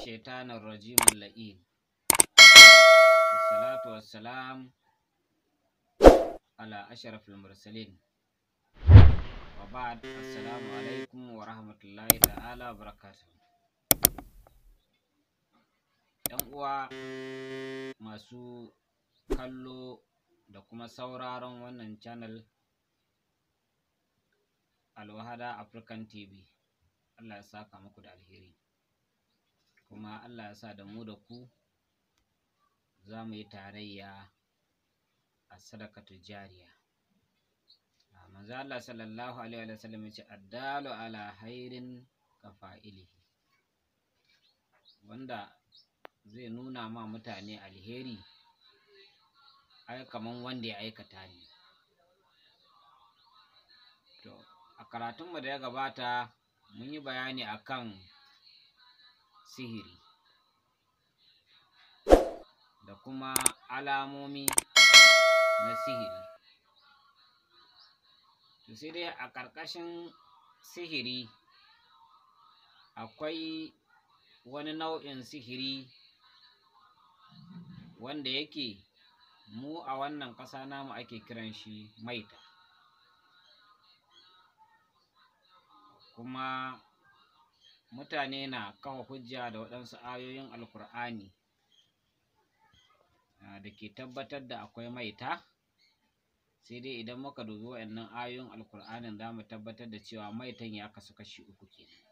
الشيطان الرجيم اللئيم والصلاة والسلام على أشرف المرسلين وبعد السلام عليكم ورحمة الله تعالى وبركاته. ‘Yan uwa masu kallo da kuma sauraron wannan channel Alwahada African TV, Allah ya saka muku da alheri, kuma Allah ya sa da mu da ku za mu yi tarayya a sadakatu jariya. Manzo Allah sallallahu alaihi wa sallam ya ce addalu ala khairin ka fa'ilihi, wanda zai nuna ma mutane alheri ai kaman wanda ya aikata ne. To a karatunmu da ya gabata mun yi bayani akan sihiri da kuma alamomi na sihiri. To sai dai a ƙarƙashin sihiri akwai wani nau'in sihiri wanda yake mu a wannan ƙasa namu ake kiran shi maita. Kuma mutane na kafa hujja da waɗansu ayoyin Alkur'ani da ke tabbatar da akwai maita. Sai dai idan muka dubi waɗannan ayoyin Alkur'anin za mu tabbatar da cewa maitan ya kasu kashi uku kenan.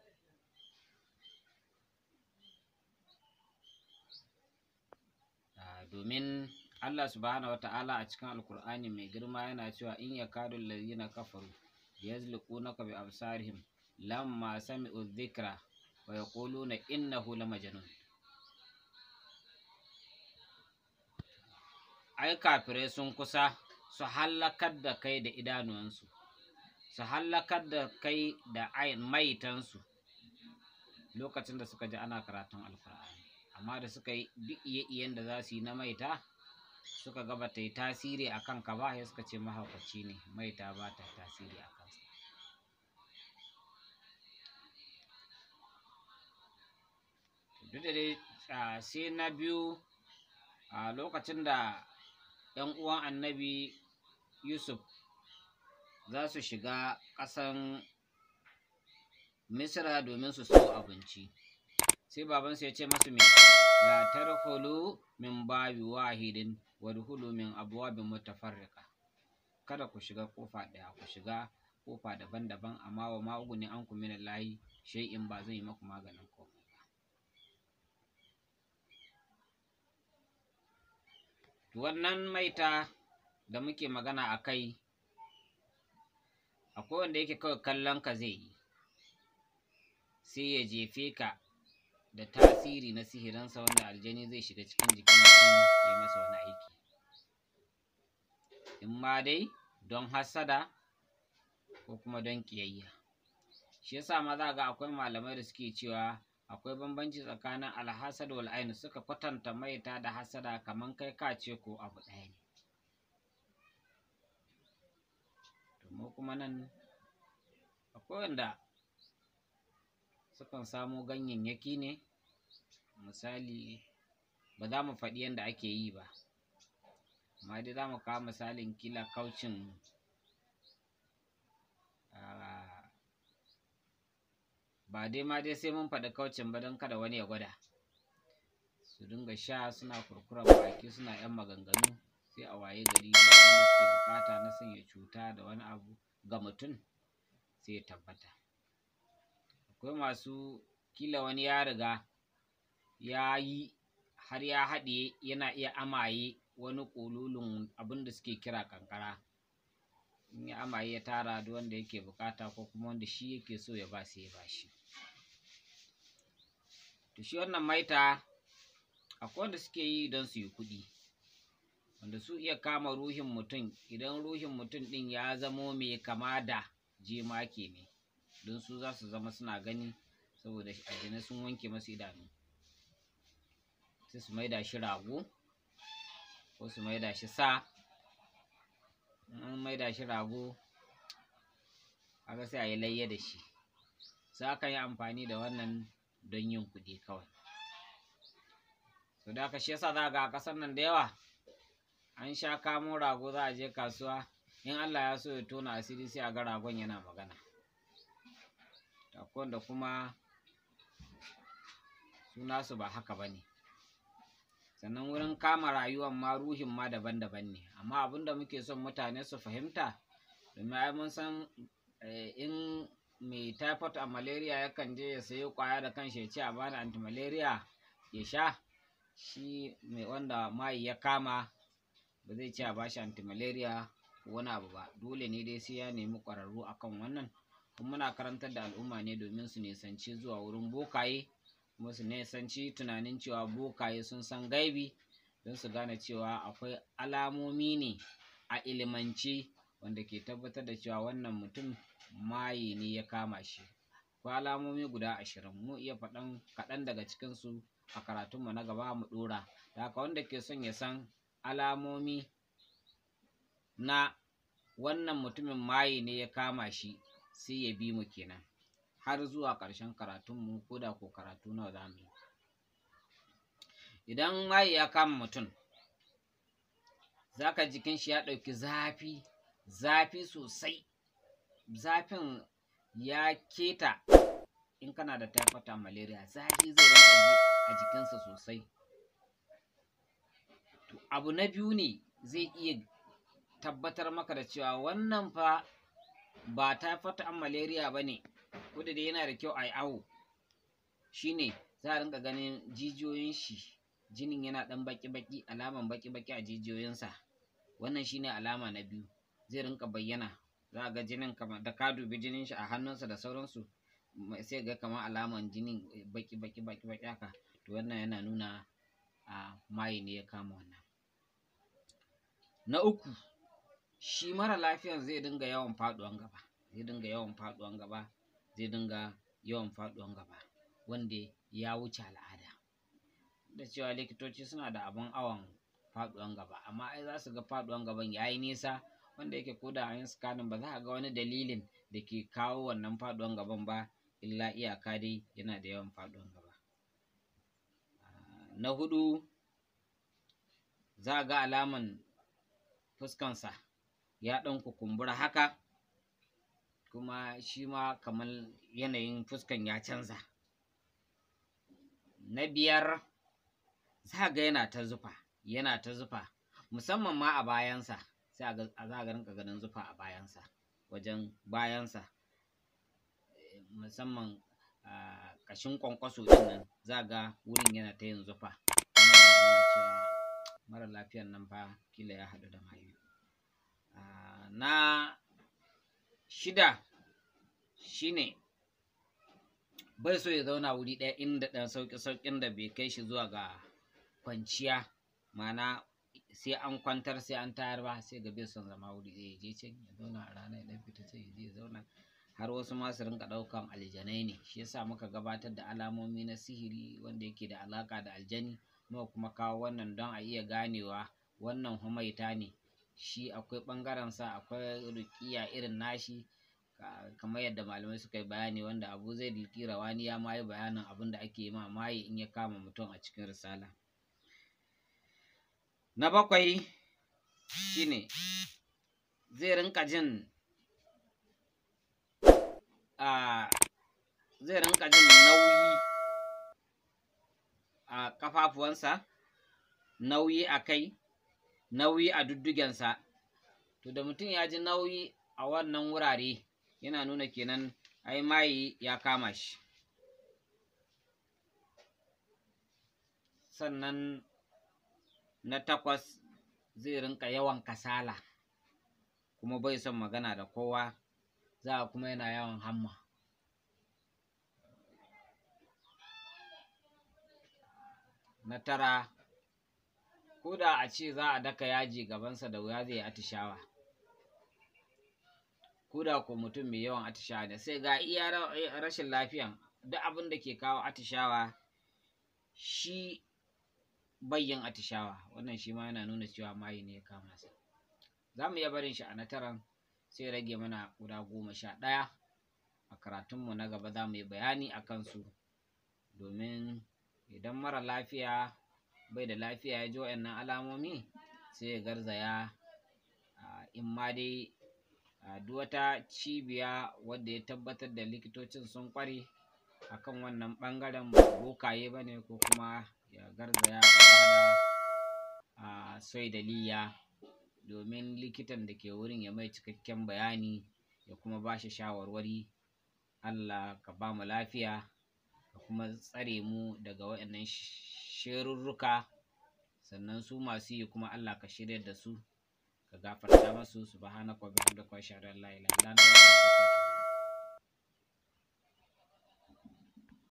Domin Allah subhanahu wa ta'ala a cikin Alkur'ani mai girma yana cewa in yakadu allazina kafaru yazliqunaka bi absarihim lamma sami'u dhikra wa yaquluna innahu lamajnun. Ai kafirai sun kusa su hallakar da kai da idanuwansu, su hallakar da kai da maitansu lokacin da suka ji ana karatun Alkur'ani. Amma da suka yi duk iye-iyen da za su yi na maita, suka ga ba ta yi tasiri a kanka ba, sai suka ce mahaukaci ne, maita ba ta tasiri a kansa. Duk da dai sai na biyu, a lokacin da ‘yan uwan Annabi Yusuf za su shiga ƙasan Misra domin su siyo abinci, sai babansu ya ce masu me? La tadkhulu min babi wahidin wadkhulu min abwabin mutafarriqa. Kada ku shiga kofa ɗaya, ku shiga kofa daban-daban, amma wa ma ugni ankum minallahi shay'in, ba zan yi maku maganin komai ba. To wannan maita da muke magana a kai, akwai wanda yake kawai kallon ka zai yi, sai ya jefe ka da tasiri na sihirinsa wanda aljani zai shiga cikin jikin mutum ya masa wani aiki, in ma dai don hassada ko kuma don ƙiyayya. Shi yasa ma za ga akwai malamai da suke cewa akwai bambanci tsakanin alhasad wal ain, suka kwatanta maita da hassada kaman kai ka ce ko abu ɗaya ne. To mu kuma nan akwai wanda sukan samo ganyayyaki ne, misali ba za mu faɗi yadda ake yi ba, amma dai za mu kawo misalin kila kaucin ba dai ma dai sai mun faɗi kaucin ba don kada wani ya gwada. Su dinga sha suna kurkuren baki suna ‘yan maganganu, sai a waye gari duk abin da suke buƙata na sanya cuta da wani abu ga mutum sai ya tabbata. Akwai masu kila wani ya riga ya yi har ya haɗiye, yana iya amaye wani ƙululun abin da suke kira ƙanƙara. In ya amaye ya tara duk wanda yake buƙata ko kuma wanda shi yake so ya ba sai ya ba shi. To shi wannan maita akwai wanda suke yi don su yi kuɗi, wanda su iya kama ruhin mutum idan ruhin mutum ɗin ya zamo mai kama da jemage ne, don su za su zama suna gani saboda aljanai sun wanke masu idanu, sai su maida shi rago ko su maida shi sa. In an maida shi rago kaga sai a yi layya da shi. Sai akan yi amfani da wannan don yin kuɗi kawai. So da haka shi yasa za ga a ƙasar nan da yawa an sha kamo rago za a je kasuwa, in Allah ya so ya tona asiri sai a ga ragon yana magana. Akwai wanda kuma su nasu ba haka ba ne. Sannan wurin kama rayuwan ma ruhin ma daban-daban ne. Amma abin da muke son mutane su fahimta, domin ai mun san in mai typhoid a malaria yakan je ya sayi ƙwaya da kanshi ya ce a bani anti-malaria ya sha, shi mai wanda maye ya kama ba zai ce a bashi anti-malaria ko wani abu ba. Dole ne dai sai ya nemi ƙwararru akan wannan. Kuma muna karantar da al'umma ne domin su nisanci zuwa wurin bokaye, kuma su nisanci tunanin cewa bokaye sun san gaibi, don su gane cewa akwai alamomi ne a ilimance wanda ke tabbatar da cewa wannan mutum maye ne ya kama shi. Akwai alamomi guda 20, mu iya faɗan kaɗan daga cikinsu a karatunmu na gaba mu ɗora. Da haka wanda ke son ya san alamomi na wannan mutumin maye ne ya kama shi, sai ya bi mu kenan har zuwa ƙarshen karatunmu, ko da ko karatu nawa za mu yi. Idan maye ya kama mutum, za ka jikin shi ya ɗauki zafi, zafi sosai. Zafin ya keta in kana da typhoid and malaria, zafi zai rinƙa ji a jikinsa sosai. To abu na biyu ne zai iya tabbatar maka da cewa wannan fa ba typhoid and malaria ba ne, ko da dai yana da kyau a yi awo. Shi ne za a rinƙa ganin jijiyoyin shi, jinin yana ɗan baƙi-baƙi, alaman baƙi-baƙi a jijiyoyinsa. Wannan shi ne alama na biyu, zai rinƙa bayyana. Za a ga jinin kamar da ka dubi jinin shi a hannunsa da sauransu, sai ga kamar alaman jinin baƙi-baƙi baƙi-baƙi haka. To wannan yana nuna a maye ne ya kama wannan. Na uku, shi mara lafiyan zai dinga yawan faɗuwan gaba, zai dinga yawan faɗuwan gaba, zai dinga yawan faɗuwan gaba, wanda ya wuce al'ada. Da cewa likitoci suna da abun awon faɗuwan gaba, amma ai za su ga faɗuwan gaban ya yi nisa, wanda yake ko da an yi scanning ba za a ga wani dalilin da ke kawo wannan faɗuwan gaban ba, illa iyaka dai yana da yawan faɗuwan gaba. Na huɗu, za a ga alaman fuskansa ya ɗan kukumbura haka, kuma shi ma kamar yanayin fuskan ya canza. Na biyar, za ga yana ta zufa, yana ta zufa, musamman ma a bayansa, sai a ga za a rinƙa ganin zufa a bayansa, wajen bayansa, musamman ƙashin kwankwaso ɗin nan, za ga wurin yana ta yin zufa. Wannan yana nuna cewa mara lafiyan nan fa kila ya haɗu da mayu. Na shida shine bai so ya zauna wuri ɗaya inda ɗan sauƙi-sauƙin da bai kai shi zuwa ga kwanciya, ma'ana sai an kwantar sai an tayar ba, sai ga bai son zama wuri ɗaya, ya je can ya zauna a rana, ya ɗan fita can ya je ya zauna, har wasu ma su rinƙa ɗaukan aljanai ne. Shi yasa muka gabatar da alamomi na sihiri wanda yake da alaƙa da aljani, muka kuma kawo wannan don a iya ganewa wannan humaita ne. Shi akwai ɓangaren sa, akwai ruƙiyya irin nashi, kamar yadda malamai suka yi bayani, wanda Abu Zaid al-Qirawani ya ma yi bayanin abin da ake yi ma maye in ya kama mutum a cikin risala. Na bakwai shine zai rinƙa jin nauyi a ƙafafuwansa, nauyi a kai, nauyi a duddugensa. To da mutum ya ji nauyi a wannan wurare, yana nuna kenan ai maye ya kama shi. Sannan na takwas, zai rinƙa yawan kasala, kuma bai son magana da kowa, za a kuma yana yawan hamma. Na tara, ko da a ce za a daka yaji gabansa da wuya zai yi atishawa. Ko da ko mutum mai yawan atishawa ne, sai ga iya rashin lafiyan, duk abin da ke kawo atishawa shi bai yin atishawa. Wannan shi ma yana nuna cewa maye ne ya kama sa. Za mu iya barin shi a na taran, sai rage mana guda 11. A karatunmu na gaba za mu yi bayani a kansu, domin idan mara lafiya bai da lafiya ya ji waɗannan alamomi, sai ya garzaya in ma dai duk wata cibiya wadda ya tabbatar da likitocin sun ƙware a kan wannan ɓangaren, ba bokaye ba ne, ko kuma ya garzaya a bada saidaliya domin likitan da ke wurin ya mai cikakken bayani ya kuma ba shi shawarwari. Allah ka ba mu lafiya ka kuma tsare mu daga waɗannan sherurruka. Sannan su masu yi kuma Allah ka shiryar da su, ka gafarta masu. Subhanaka wa bihamdika, ashhadu an la ilaha illa anta, astaghfiruka.